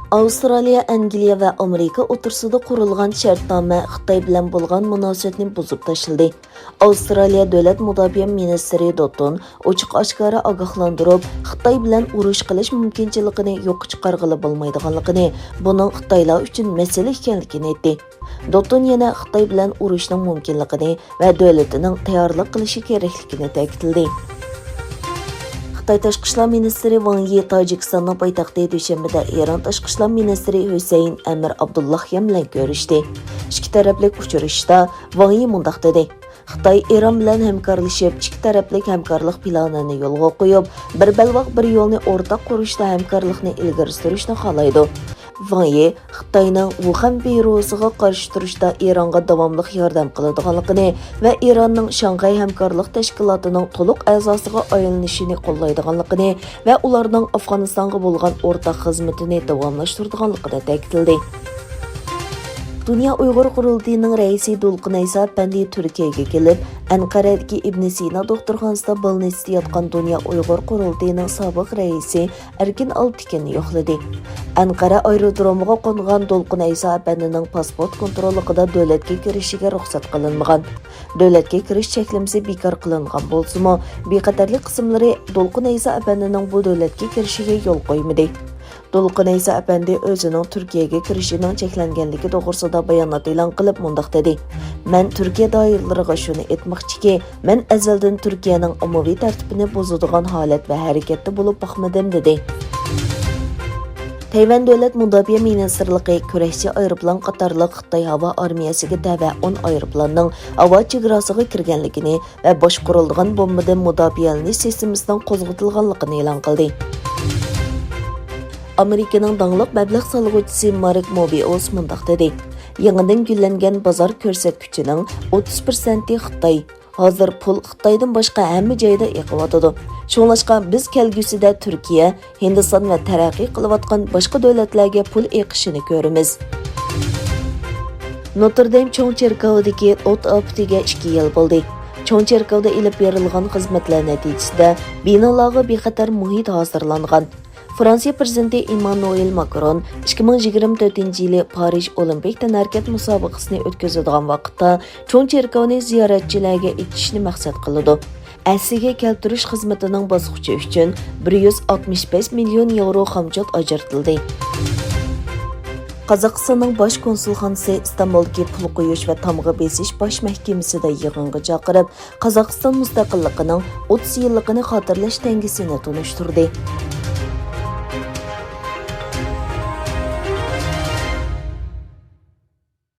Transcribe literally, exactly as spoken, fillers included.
ئاۋسترالىيە، ئەنگلىيە ۋە ئامېرىكا ئوتتۇرىسىدا قۇرۇلغان شەرتنامە خىتاي بىلەن بولغان مۇناسىۋەتنى بۇزۇپ تاشلىدى. ئاۋسترالىيە دۆلەت مۇداپىئە مىنىستىرى دوتون ئوچۇق-ئاشكارا ئاگاھلاندۇرۇپ، خىتاي بىلەن ئۇرۇش قىلىش مۇمكىنچىلىكىنى يوققا چىقارغىلى بولمايدىغانلىقىنى، بۇنىڭ خىتايلار ئۈچۈن مەسىلە ئىكەنلىكىنى ئېيتتى. دوتون يەنە خىتاي بىلەن ئۇرۇشنىڭ مۇمكىنلىقىنى ۋە دۆلىتىنىڭ تەييارلىق قىلىشى كېرەكلىكىنى تەكىتلىدى. خىتاي تاشقى ئىشلار مىنىستىرى ۋاڭ يى تاجىكىستاننىڭ پايتەختى دۈشەنبىدە ئىران تاشقى ئىشلار مىنىستىرى ھۈسەيىن ئەمىر ئابدۇللاھيان بىلەن كۆرۈشتى. ئىككى تەرەپلىك ئۇچرىشىشتا ۋاڭ يى مۇنداق دېدى: خىتاي ئىران بىلەن ھەمكارلىشىپ، ئىككى تەرەپلىك ھەمكارلىق پىلانىنى يولغا قويۇپ، بىر بەلباغ بىر يولنى ئورتاق قۇرۇشتا ھەمكارلىقنى ئىلگىرى سۈرۈشنى خالايدۇ. ۋاڭ يى خىتاينىڭ ۋۇخەن ۋىرۇسىغا قارشى تۇرۇشتا ئىرانغا داۋاملىق ياردەم قىلىدىغانلىقىنى ۋە ئىراننىڭ شاڭخەي ھەمكارلىق تەشكىلاتىنىڭ تولۇق ئەزاسىغا ئايلىنىشىنى قوللايدىغانلىقىنى ۋە ئۇلارنىڭ ئافغانىستانغا بولغان ئورتاق خىزمىتىنى داۋاملاشتۇرىدىغانلىقىنى تەكىتلىدى. دۇنيا ئۇيغۇر قۇرۇلتىيىنىڭ رەئىسى دولقۇن ئەيسا ئەپەندى تۈركىيەگە كېلىپ، ئەنقەرەدىكى ئىبن سىنا دوختۇرخانىسىدا بالنىستىدا ياتقان دۇنيا ئۇيغۇر قۇرۇلتىيىنىڭ سابىق رەئىسى ئەركىن ئالتىكىننى يوقلىدى. ئەنقەرە ئايرودرومىغا قونغان دولقۇن ئەيسا ئەپەندىنىڭ پاسپورت كونتروللۇقىدا دۆلەتكە كىرىشىگە رۇخسەت قىلىنمىغان. دۆلەتكە كىرىش چەكلىمىسى بىكار قىلىنغان بولسىمۇ، بىخەتەرلىك قىسىملىرى دولقۇن ئەيسا ئەپەندىنىڭ بۇ دۆلەتكە كىرىشىگە يول قويمىدى. دولقۇن ئەيسا ئەپەندى ئۆزىنىڭ تۈركىيەگە كىرىشىنىڭ چەكلەنگەنلىكى توغرىسىدا بايانات ئېلان قىلىپ مۇنداق دېدى: مەن تۈركىيە دائىرىلىرىغا شۇنى ئېيتماقچىكى، مەن ئەزەلدىن تۈركىيەنىڭ ئاممىۋى تەرتىپىنى بۇزىدىغان ھالەت ۋە ھەرىكەتتە بولۇپ باقمىدىم، دېدى. تەيۋەن دۆلەت مۇداپىئە مىنىستىرلىقى كۈرەشچى ئايروپىلان قاتارلىق خىتاي ھاۋا ئارمىيەسىگە تەۋە ئون ئايروپىلاننىڭ ھاۋا چېگراسىغا كىرگەنلىكىنى ۋە باشقۇرۇلىدىغان بومبىدىن مۇداپىئەلىنىش سىستېمىسىنىڭ قوزغىتىلغانلىقىنى ئېلان قىلدى. ئامېرىكىنىڭ داڭلىق مەبلەغ سالغۇچىسى مارك موبىئۇس مۇنداق دېدى: يېڭىدىن گۈللەنگەن بازار كۆرسەتكۈچىنىڭ ئوتتۇز پىرسەنتى خىتاي. ھازىر پۇل خىتايدىن باشقا ھەممە جايدا ئېقىۋاتىدۇ. شۇڭلاشقا بىز كەلگۈسىدە تۈركىيە، ھىندىستان ۋە تەرەققىي قىلىۋاتقان باشقا دۆلەتلەرگە پۇل ئېقىشىنى كۆرىمىز. نوتردەيم چوڭ چېركاۋىدىكى ئوت ئاپىتىگە ئىككى يىل بولدى. چوڭ چېركاۋدا ئېلىپ بېرىلغان خىزمەتلەر نەتىجىسىدە بىنالارغا بىخەتەر مۇھىت ھازىرلانغان. فرانسىيە پىرېزىدېنتى ئېممانۇئېل ماكرون ئىككى مىڭ يىگىرمە تۆتىنچى يىلى پارىژ ئولىمپىك تەنھەرىكەت مۇسابىقىسىنى ئۆتكۈزىدىغان ۋاقىتتا چوڭ چېركاۋنى زىيارەتچىلەرگە ئېچىشنى مەقسەت قىلىدۇ. ئەسلىگە كەلتۈرۈش خىزمىتىنىڭ باسقۇچى ئۈچۈن بىر يۈز ئاتمىش بەش مىليون ياۋرو خامچوت ئاجرىتىلدى. قازاقىستاننىڭ باش كونسۇلخانىسى ئىستانبۇلدىكى پۇل قويۇش ۋە تامغا بېسىش باش مەھكىمىسىدە يىغىنغا چاقىرىپ، قازاقىستان مۇستەقىللىقىنىڭ ئوتتۇز يىللىقىنى خاتىرىلەش تەڭگىسىنى تونۇشتۇردى.